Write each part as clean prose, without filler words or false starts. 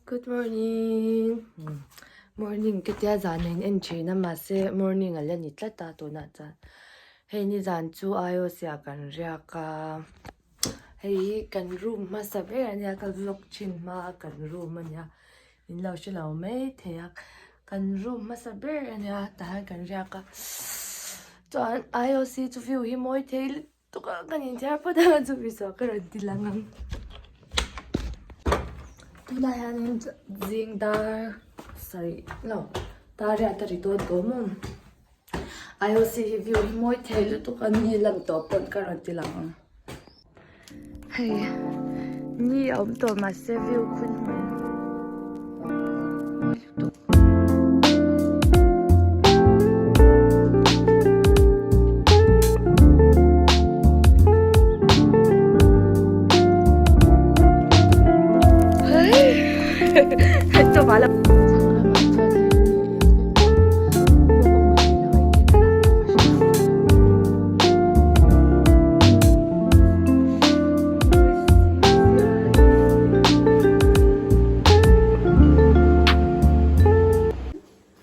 Good morning morning ka tia zan a in en thin a mahse morning a la ni tlat a tunah chuan hei nizan chu IOC ah kan riak a hei hi kan room hmasa ber a nia ka vlog thin hma a kan room a nia in lo hre lo mai thei a kan room hmasa ber a nia tah hian kan riak a chuan IOC chu view hi mawi thei lutuk. Tukah kan inthiar phawt ang a chumi zawh ka rawn ti lang ang. Tunah hianin zing dar sarih lo dar riat a ri dawn tawh maw IOC hi view hi mawi thei lutuk a ni lan tawh pawn ka rawn ti lang ang. Hei ni a awm tawh mahse view khun hmel mawi lutuk.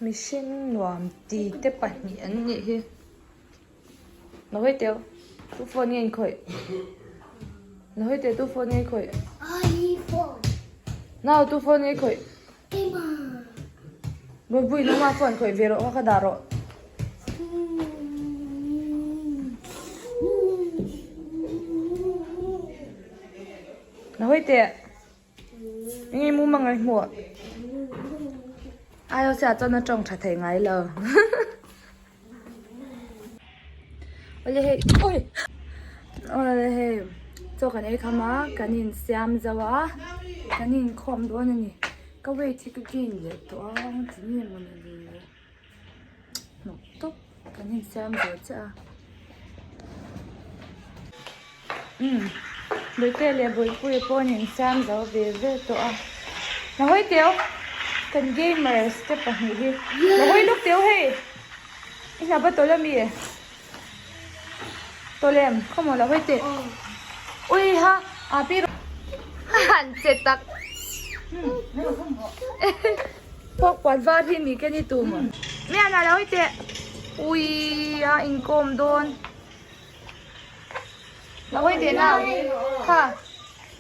Mihring nuam ti te pahnih an nih hi lo hawi teu tu phone nge in khawih lo hawi teh tu phone nge i khawih nau tu phone nge i khawih Bawihpui nangmah phone khawih ve rawh kha ka dah rawh. La hawi teh. Enge mumang ai hmuh. Ai ho sia chuan a tawng tha thei ngai lo. Awle hei oi awle hei chaw kan ei kham a kan in siam zo a kan in khawm dawn a ni ka weight hi ka gain leh tawh a tinge mawni le hnawk tawp kan in siam zo chiah a umm Bawihte leh Bawihpuia pawh an in siam zo ve ve tawh a la hawi teu kan gamers te pahnih hi la hawi lawk teu hei i hlap a tawlh ami tawlh em khawmaw la hawi teh ui ha a pi han che tak phawk puan var hi mi ka ni tum mian a la hawi teh ui a inkawm dawn. Lo hawi teh na kha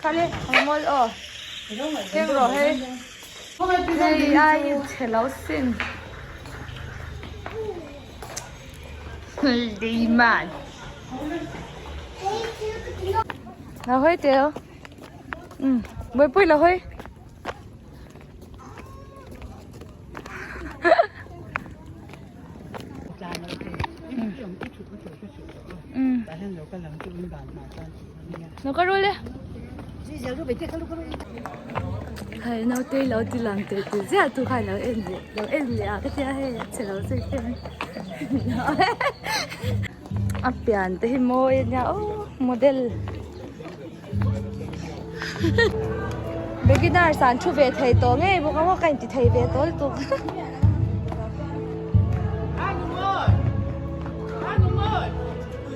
kha le ang mawl aw keng rawh hei hei ai chhe lo sin Lehman lo hawi teh aw um buaipui lo hawi. Nó có rul đi. Hei naute lo ti lang teh teh ziah tu khan lo en leh lo en leh a ka tia hei a chhe lo zui em a pian te hi mawi a nia aw model beginners an thu ve thei tawh ngei bawk a maw ka inti thei ve tawh lutuk.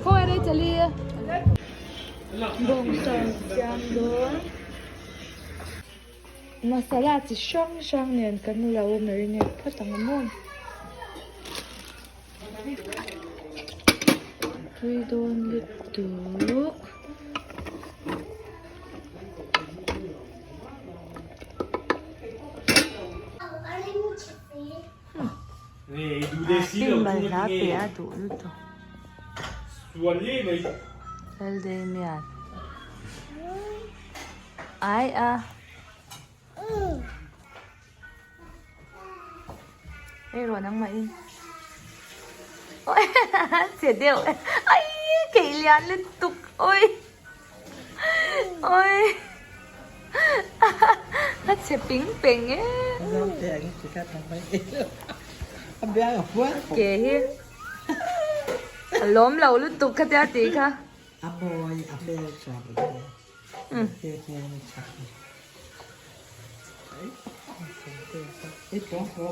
Khawi rei chali bawngsa siam dawn masala chi hrang hrang nen kan lo marinate phawt ang a maw. Tui dawn lutuk. Balhla pe a duh lutuk. Laldemian. Ai a. Ei rawh nangmah in. Oi chhe deuh ai keih lian lutuk oi oi a chhe ping peng e. Ke hi a lawm lo lutuk khatia tih kha. A mawi a hmeltha bawk e. Te hmeltha.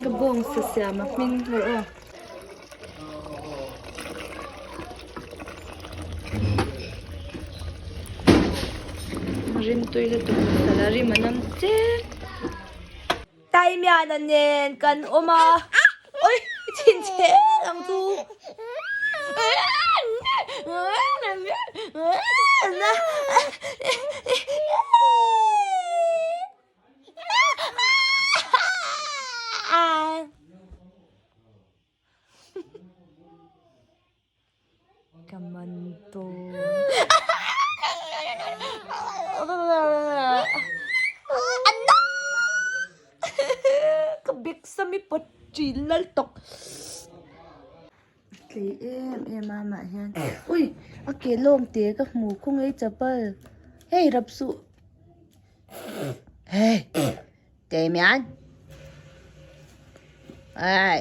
Ka bawng sa siam a hming rawh aw. Rimtui lutuk masala rim a nam chiang. Daimiana nen kan awm a. Oi i thin chhe ang chu. Ka man dawn. Ka bek sam i pawt thin lal tawk. Tlei em em a mah hian ui a ke lawng te ka hmu khawngaih chapal hei rap suh hei. Damian. Ai.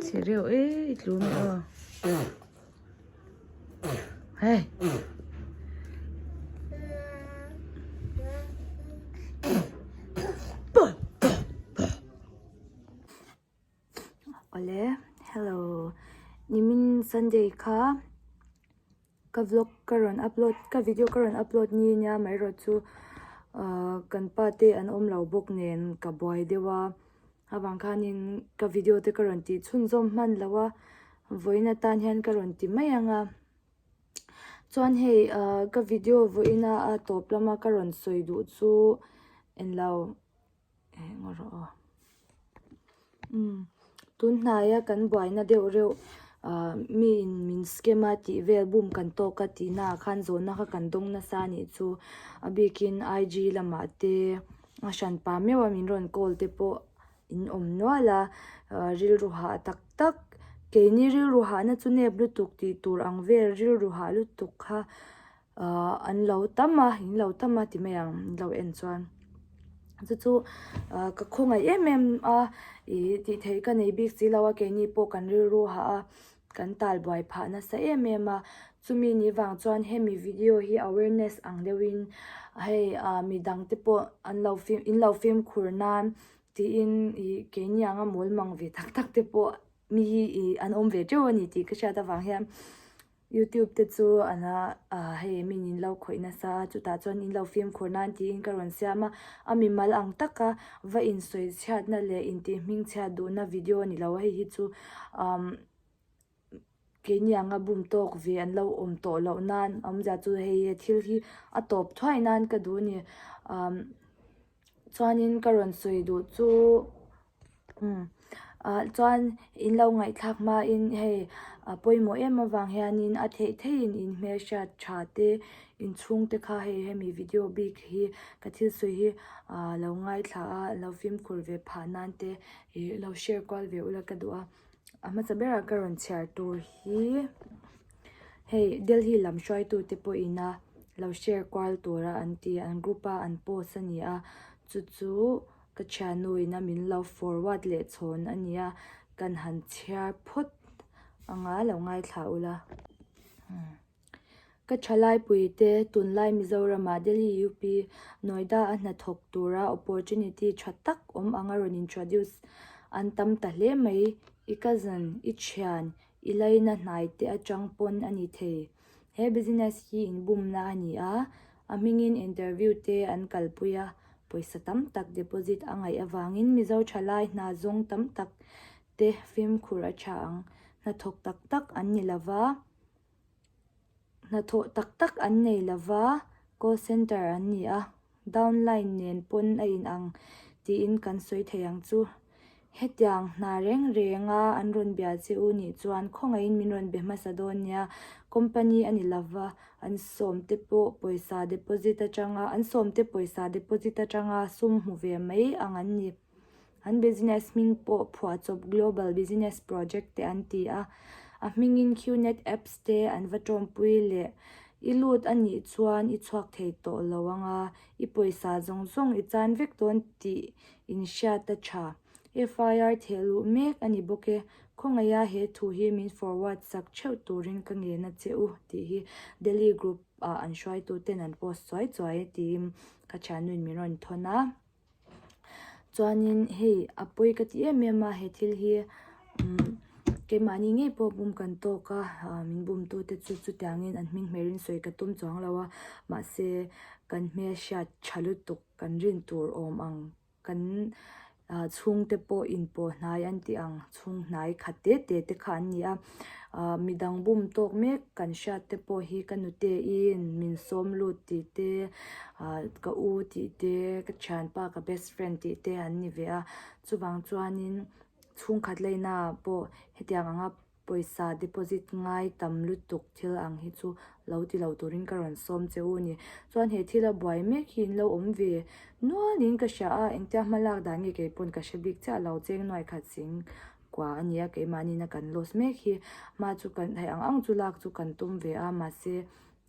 Chhe reuh e i tlu mai aw. Hei. Awle hello nimin Sunday kha ka vlog ka rawn upload ka video ka rawn upload ni nia amaherawh chu ahh kan pa te an awm lo bawk nen ka buai deuh a avang khanin ka video te ka rawn tih chhunzawm hman lo a vawiin atan hian ka rawn ti mai ang a chuan hei ahh ka video vawiin a a tawp lama ka rawn sawi duh chu englo. Eng rawh aw umm tun hnaia kan buaina deuh reuh ah mi in min scam a tih vel bum kan tawk a tih naah khan zawhna kha kan dawng nasa a nih chu a bikin I_G lamah te a hranpa meuh a min rawn call te pawh in awm nual a ah rilru hah tak tak keini rilru hahna chu nep lutuk tih tur ang vel rilru hah lutuk kha ah an lo tam a in lo tam a ti mai ang an lo en chuan chu chu ah ka khawngaih em em a ih tih theih ka nei bik si lo a keini pawh kan rilru hah a kan tal buai phah nasa em em a chumi ni vang chuan hemi video hi awareness ang deuhin hei ah midang te pawh an lo fim in lo fimkhur nan tiin ih keini anga mawl mang ve tak tak te pawh mi hi ih an awm ve teuh a ni tih ka hriat avang hian. Youtube te chu an a hei min in lo khawih nasa a chutah chuan in lo fimkhur nan tiin ka rawn siam a a mimal ang taka va insawi chhiatna leh intih hming chhiat duhna video a ni lo a hei hi chu umm keini anga bum tawk ve an lo awm tawh loh nan awmzia chu hei he thil hi a tawp thuai nan ka duh a ni umm chuanin ka rawn sawi duh chu. Umm ah chuan in lo ngaihthlak hmain hei a pawimawh em avang hianin a theih theihin in hmelhriat tha te inchhung te kha hei hemi video bik hi ka thil sawi hi ah lo ngaithla a lo fimkhur ve phah nan te ih lo share kual ve ula ka duh a a hmasa berah ka rawn chhiar tur hi hei Delhi lam hruaitu te pawhin a lo share kual tura an ti an group a an post a ni a chu chu. Ka thiannuin a min lo forward leh chhawn a nia, kan han chhiar phawt anga lo ngaithla ula. Ka thalaipui te tunlai Mizoramah Delhi UP Noida a hnathawk tura opportunity tha tak awm anga rawn introduce an tam ta hle mai. I cousin, i thian, i laina hnai te atang pawn a ni thei. He business hi inbumna a ni a, a hmingin interview te an kalpui a, pawisa tam tak deposit a ngaih avangin Mizo thalai hna zawng tam tak te fimkhur a tha ang. Hnathawk tak tak an ni lova, hnathawh tak tak an nei lova, call center an ni a. Downline nen pawn a inang tiin kan sawi thei ang chu. Hetiang hna reng renga an rawn bia che u nih chuan khawngaihin min rawn be hmasa dawn nia. Company a ni lova, an sawmte pawh pawisa deposit atanga an sawmte pawisa deposit atanga sum hmu ve mai ang an ni. An business hming pawh phuahchawp Global Business Project te an ti a, a hmingin Qnet apps te an va tawmpui leh. I lut a nih chuan i chhuak thei tawh lo ang a, i pawisa zawng zawng i chan vek dawn tih inhriat a tha. FIR theh luh mek a ni bawk e. Khawngaiha he thu hi min forward sak theuh turin ka ngen a che u tih hi Delhi group ah an hruaituten an post chuai chuai tiin ka thiannuin min rawn thawn a. Chuanin hei a pawi ka ti em em a he thil hi umm keimahni ngei pawh bum kan tawk a ah min bum tu te chu chutiangin an hming hmer in sawi ka tum chuang lo a mahse. Kan hmelhriat tha lutuk kan rin tur awm ang kan chhungte pawh inpawh hnai an tih ang chhung hnai khat te te te kha an ni a midang bum tawk mek kan hriat te pawh hi ka nute in min sawm lut tih te ka u tih te ka thianpa ka best friend tih te an ni ve a chuvang chuanin chhungkhat laina ah pawh hetiang anga Pawisa deposit ngai tam lutuk thil ang hi chu lo ti lo turin ka rawn sawm che u a ni. Chuan he thila buai mek hi in lo awm ve nualin ka hria a, engtia hma lak dan nge kei pawn ka hre bik chiah lo, cheng nuai khat sing kua a ni a, keimahni na kan loss mek hi hma chu kan hei ang ang chu lak chu kan tum ve a, mahse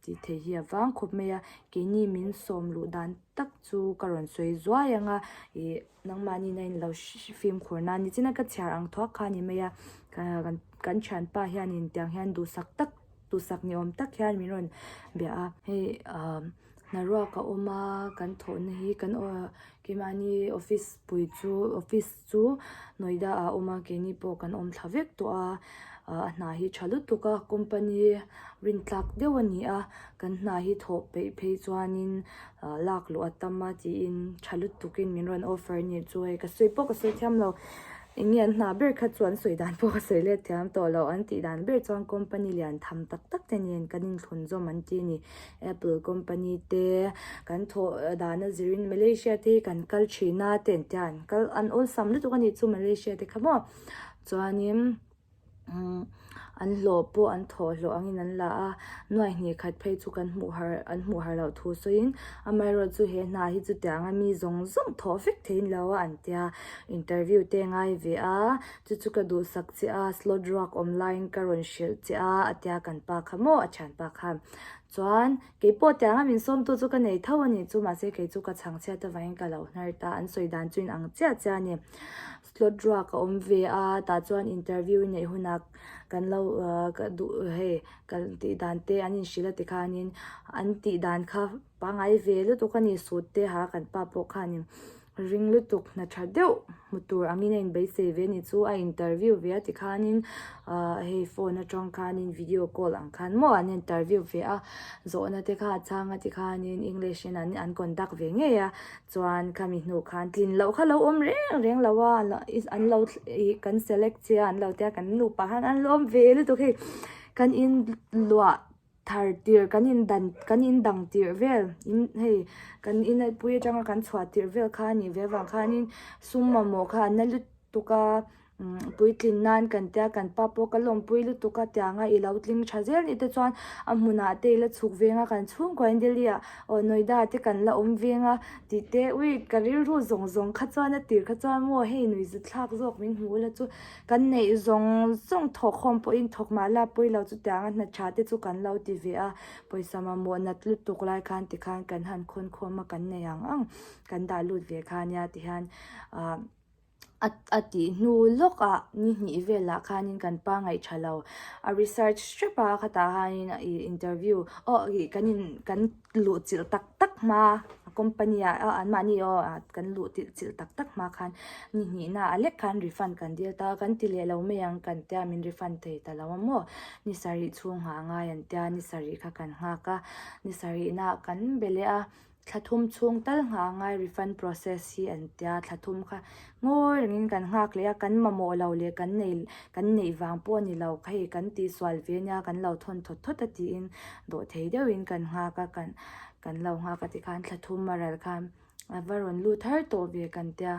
tih theih hi a vang khawp mai a, keini min sawm luh dan tak chu ka rawn sawi zuai ang a, ih nangmahni na in lo fimkhur na nichina ka chhiar ang thuak kha a ni mai a, kan thianpa hianin tiang hian duhsak tak duhsak ni awm tak hian min rawn bia a, hei ah hnaruak a awm a kan thawhna hi kan keimahni office pui chu office chu Noida ah a awm a keini pawh kan awm thla vek tawh a ah a hna hi tha lutuk a company rintlak deuh a ni a kan hna hi thawh peih phei chuanin ah lak luh a tam a tiin tha lutuk in min rawn offer a ni chu hei ka sawi pawh ka sawi thiam lo eng nge an hna ber kha chu an sawi dan pawh ka sawi let thiam tawh lo an tih dan ber chuan company lian tham tak tak te nen kan inthlun zawm an ti a ni. Apple company te kan thawh dan a zirin Malaysia te hi kan kal thin a te an tia an kal an awlsam lutuk a nih chu Malaysia te kha maw chuanin umm an hlawh pawh an thawh hlawh angin an la a nuai hnih khat phei chu kan hmuh har an hmuh har loh thu sawiin amaherawhchu chu he hna hi chutiang a mi zawng zawng thawh vek theihin lo a an tia interview te ngai ve a chu chu ka duhsak che a slot ruak awm laiin ka rawn hrilh che a a tia kan pa kha maw a thianpa khan. Chuan, kei pawh tianga min sawmtu chu ka nei tho a nih chu, mahse kei chu ka chhang chhiat avangin ka lo hnar ta, an sawi dan chu in ang chiah chiah a ni. Slot ruak a awm ve a, tah chuan interview i neih hunah kan lo ka duh hei kan tih dan te an inhrilh a tikhanin an tih dan kha pangngai ve lutuk a ni, suit te ha kan pa pawh khanin Ring lutuk hna tha deuh hmu tur angin a inbeisei ve anih chu a interview ve a tikhanin ahh hei phone atang khanin video call ang khan maw an interview ve a zawhna te kha a chhang a tikhanin english in an an conduct ve ngei a chuan khami hnu khan tlin loh kha lo awm reng reng lo a an lo ih kan select che a an lo tia kan nupa khan an lawm ve lutuk hei kan in luah. Thar tirh kan in dan kan in dang tirh vel in hei kan in pui atanga kan chhuah tirh vel kha a nih ve avang khanin sum mamawh kha an la lutuk a umm puitlin nan kan tia kan pa pawh ka lawmpui lutuk a tianga i lo tling tha zel ni te chuan a hmunah te i la chhuk veng a kan chhungkua in Delhi ah aw Noida te kan la awm veng a tih te ui ka rilru zawng zawng kha chuan a tir kha chuan maw hei nuihzut thlak zawk min hmuh ula chu. Kan neih zawng zawng thawk khawm pawhin thawk mah la pawi lo chutiang a hna tha te chu kan lo ti ve a, pawisa mamawh nat lutuk lai khan tikhan kan han khawn khawm a kan nei ang ang kan dah lut ve kha nia tihian ah a a tih hnu lawk ah ni hnih velah khanin kan pa ngaih tha lo a research hrep a khatah khanin ih interview aw ih kan in kan luh chilh tak tak hma a company ah aw an mahni aw ah kan luh tilh chilh tak tak hma khan ni hnihna ah lek khan refund kan dil ta a kan ti leh lo mai ang kan tia min refund thei ta lo a maw ni sarih chhung nghah a ngai an tia ni sarih kha kan nghak a ni sarih na ah kan be leh a thla thum chhung tal nghah a ngai refund process hi an tia thla thum kha ngawi rengin kan nghak leh a kan mamawh lo leh kan nei kan neih vang pawh a ni lo hei kan tihsual ve nia kan lo thawn thawt thawt a tiin dawh thei deuhin kan nghak a kan kan lo nghak a tikhan thla thum a ral khan a va rawn lut har tawh ve kan tia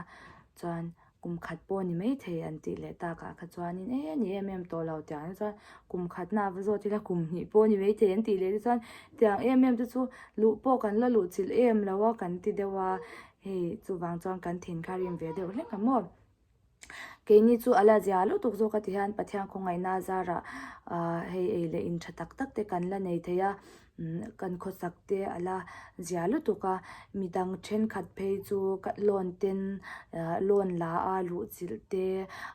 chuan kum khat pawh a ni maithei an tih leh takah kha chuanin e a ni em em tawh lo tiang chuan kum khat na va zawt ila kum hnih pawh a ni maithei an tih leh te chuan tiang em em te chu luh pawh kan la luh chilh em lo a kan ti deuh a hei chuvang chuan kan thin kha rim ve deuh hlek a maw. Keini chu a la zia lutuk zawk a ti hian Pathian khawngaihna zarah ah hei ei leh in tha tak tak te kan la nei thei a umm kan khawsak te a la zia lutuk a midang thenkhat phei chu loan ten ah loan la a luh chilh te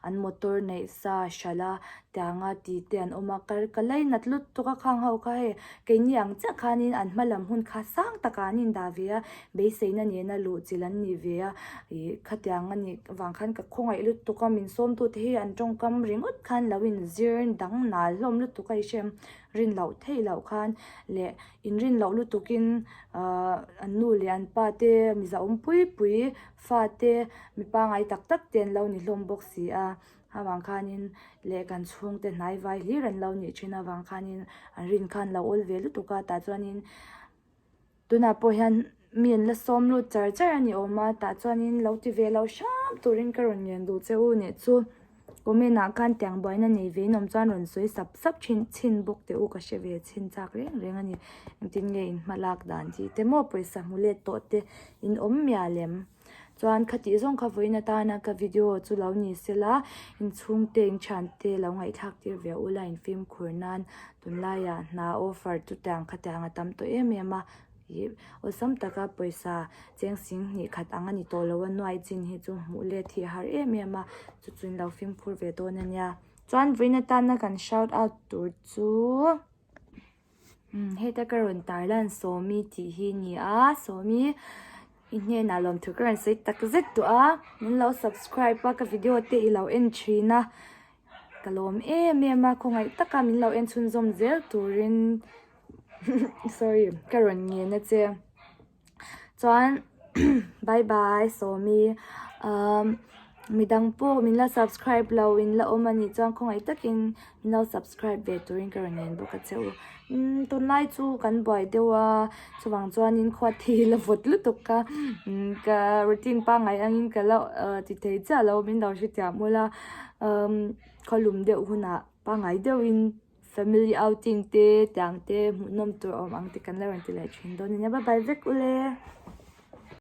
an motor neih sa hralh a tianga ti te an awm a ka ka lainat lutuk a khang ho kha hei keini ang chiah khanin an hma lam hun kha sang takah an indah ve a beiseina nena luh chilh an ni ve a ih khatiang a nih vang khan ka khawngaih lutuk a min sawmtute hi an tawngkam ringawt khan lo inzir dang nal hlawm lutuk a i hrem. Rin loh theih loh khan leh in rin loh lutukin ahh an nu leh an pa te miza awm pui pui fa te mi pangai tak tak te an lo ni hlawm bawk si a avang khanin leh kan chhungte hnai vai hlir an lo nih thin avang khanin an rin khan lo awl ve lutuk a tah chuanin tunah pawh hian mi an la sawm lut char char a ni awm a tah chuanin lo ti ve lo hram turin ka rawn ngen duh che u nih chu comment ah khan tiang buaina nei ve in awm chuan rawn sawi sap sap thin chhin bawk teh u ka hre ve chhin chak reng reng a ni engtin nge in hma lak dan tih te maw pawisa hmu let tawh te in awm mial em. Chuan khatih zawng kha vawiin atana ka video chu lo ni sela inchhungte inthiante lo ngaihthlak tir ve ula infimkhur nan tunlaiah hna offer chu tiang khatiang a tam tawh em em a ih awlsam taka pawisa cheng sing hnih khat ang a ni tawh lo a nuai chin hi chu hmuh let hi a har em em a chu chu in lo fimkhur ve dawn a nia chuan vawiin atana kan shout out tur chu. Umm heta ka rawn tar lan Sawmi tih hi a ni a Sawmi i hnenah lawmthu ka rawn sawi tak zet tawh a min lo subscribe a ka video te i lo en thin a ka lawm em em a khawngaih taka min lo en chhunzawm zel turin sorry ka rawn ngen a che. Chuan bye bye Sawmi umm midang pawh min la subscribe lo in la awm a nih chuan khawngaih takin min lo subscribe ve turin ka rawn ngen bawk a che u umm tunlai chu kan buai deuh a chuvang chuanin khua thi la vawt lutuk a umm ka routine pangngai angin ka la ti thei chiah lo min lo hrethiam ula umm khawlum deuh hunah pangngai deuhin. Family outing te tiang te hmuhnawm tur awm ang te kan la rawn ti leh thin dawn a nia bye bye vek ule.